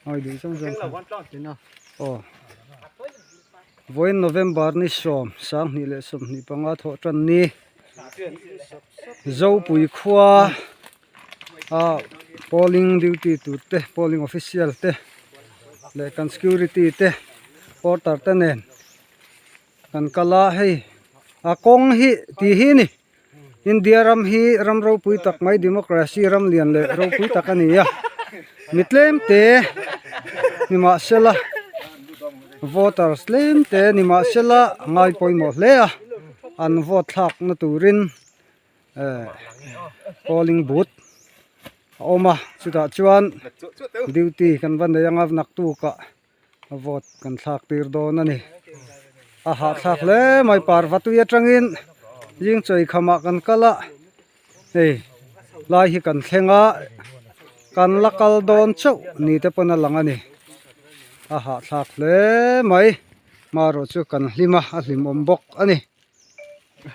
Ai duh zawng zawng khan aw vawiin November ni 20 25 thawh tan ni Zopui khua ah polling duty tur te polling official te leh kan security te porter te nen kan kal a hei a kawng hi tih hi a ni India ram hi ram ropui tak mai democracy ram lian leh ropui tak a ni a mi tlem te nimahsela voters tlem te nimahsela a ngai pawimawh hle a an vote thlak na turin eh polling booth a awm a chutah chuan duty kan va nei anga naktukah vote kan thlak tir dawn a ni a hahthlak hle mai parva tui atangin zing chawi khamah kan kal a hei lai hi kan thleng a kan la kal dawn chauh ni te pawn a lang a ni a hahthlak hle mai marawh chu kan hlim a a hlimawm bawk a ni.